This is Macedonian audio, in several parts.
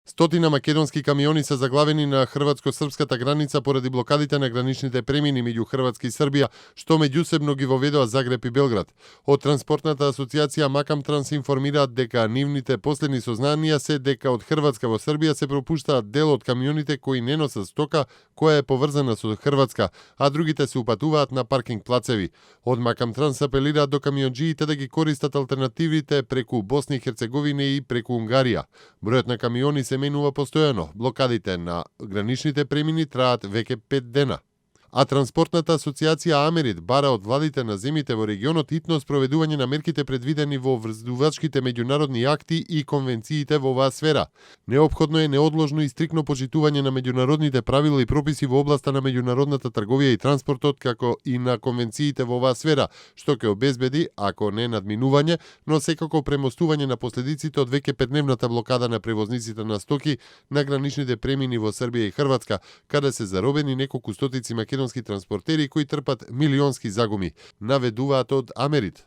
Стотина македонски камиони се заглавени на хрватско-српската граница поради блокадите на граничните премини меѓу Хрватска и Србија, што меѓусебно ги воведоа Загреб и Белград. Од Транспортната асоциација Макам Транс информираат дека нивните последни сознанија се дека од Хрватска во Србија се пропуштаат дел од камионите кои не носат стока која е поврзана со Хрватска, а другите се упатуваат на паркинг плацеви. Од Макам Транс апелираат до камионџиите да ги користат алтернативите преку Босна и Херцеговина и преку Унгарија. Бројот на камиони се менува постојано. Блокадите на граничните премини траат веќе 5 дена. А Транспортната асоциација Америт бара од владите на земјите во регионот итно спроведување на мерките предвидени во врзувачките меѓународни акти и конвенциите во оваа сфера. Неопходно е неодложно и стрикно почитување на меѓународните правила и прописи во областа на меѓународната трговија и транспортот, како и на конвенциите во оваа сфера, што ќе обезбеди, ако не надминување, но секако премостување на последиците од веќе 5-дневната блокада на превозниците на стоки на граничните премини во Србија и Хрватска, каде се заробени неколку стотици македонски транспортери кои трпат милионски загуми, наведуваат од Америт.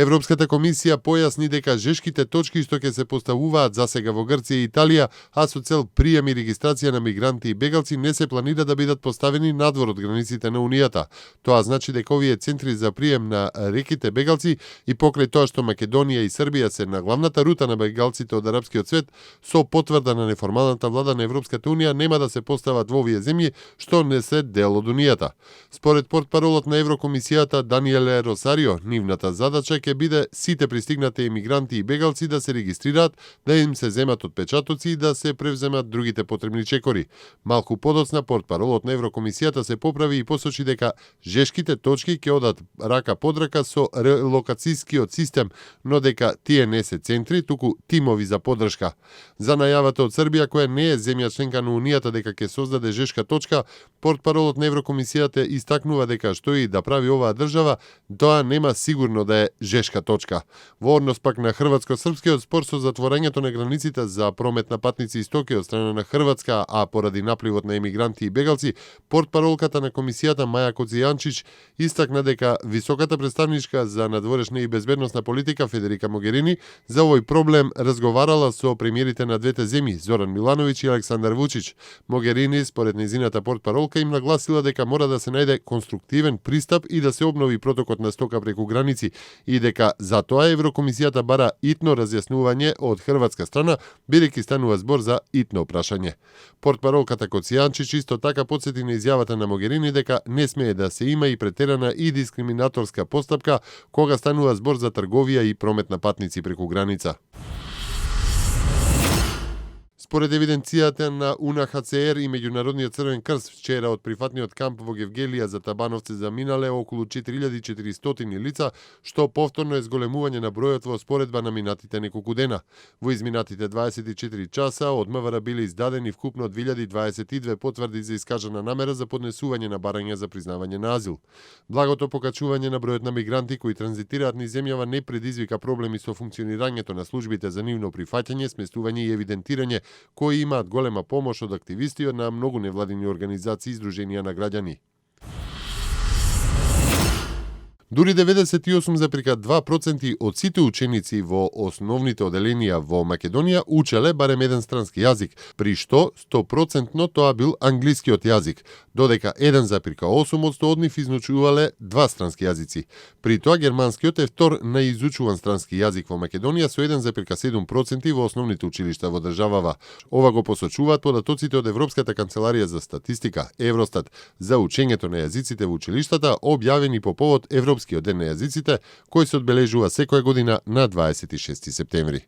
Европската комисија појасни дека жешките точки што ќе се поставуваат засега во Грција и Италија, а со цел прием и регистрација на мигранти и бегалци, не се планира да бидат поставени надвор од границите на Унијата. Тоа значи дека овие центри за прием на реките бегалци и покрај тоа што Македонија и Србија се на главната рута на бегалците од арапскиот свет, со потврда на неформалната влада на Европската Унија нема да се постават во овие земји што не се дел од Унијата. Според портпаролот на Еврокомисијата Даниеле Росарио, нивната задача ќе биде сите пристигнати емигранти и бегалци да се регистрираат, да им се земат отпечатоци и да се превземат другите потребни чекори. Малку подоцна портпаролот на Еврокомисијата се поправи и посочи дека жешките точки ќе одат рака под рака со релокацијскиот систем, но дека тие не се центри, туку тимови за поддршка. За најавата од Србија, која не е земја членка на Унијата, дека ќе создаде жешка точка, портпаролот на Еврокомисијата истакнува дека што и да прави оваа држава, тоа нема сигурно да е жешка точка. Во однос пак на хрватско-српскиот спор со затворањето на границите за промет на патници и стоки од страна на Хрватска, а поради напливот на емигранти и бегалци, портпаролката на комисијата Маја Коцијанчич истакна дека високата представничка за надворешна и безбедносна политика Федерика Могерини за овој проблем разговарала со премиерите на двете земји Зоран Милановиќ и Александар Вучич. Могерини, според нејзината портпаролка, им нагласила дека мора да се најде конструктивен пристап и да се обнови протокот на стока преку граници и дека за тоа Еврокомисијата бара итно разјаснување од хрватска страна, бидејќи станува збор за итно прашање. Портпаролката Коцијанчич исто така потсети на изјавата на Могерини дека не смее да се има и претерана и дискриминаторска постапка кога станува збор за трговија и промет на патници преку граница. Според евиденцијата на УНХЦР и Меѓународниот Црвен крст, вчера од прифатниот камп во Гевгелија за Табановци заминале околу 4400 лица, што повторно е зголемување на бројот во споредба на минатите неколку дена. Во изминатите 24 часа од МВР биле издадени вкупно 2022 потврди за искажана намера за поднесување на барања за признавање на азил. Благото покачување на бројот на мигранти кои транзитираат низ земјава не предизвика проблеми со функционирањето на службите за нивно прифаќање, сместување и евидентирање, кои имаат голема помош од активисти на многу невладини организации и издруженија на граѓани. Дури 98,2% од сите ученици во основните оделенија во Македонија учеле барем еден странски јазик, при што 100% тоа бил англискиот јазик, додека 1,8% од нив изучувале два странски јазици. При тоа германскиот е втор наизучуван странски јазик во Македонија со 1,7% во основните училишта во државава. Ова го посочуваат податоците од Европската канцеларија за статистика, Евростат, за учењето на јазиците во училиштата, објавени по повод Европскиот ден на јазиците, кој се одбележува секоја година на 26 септември.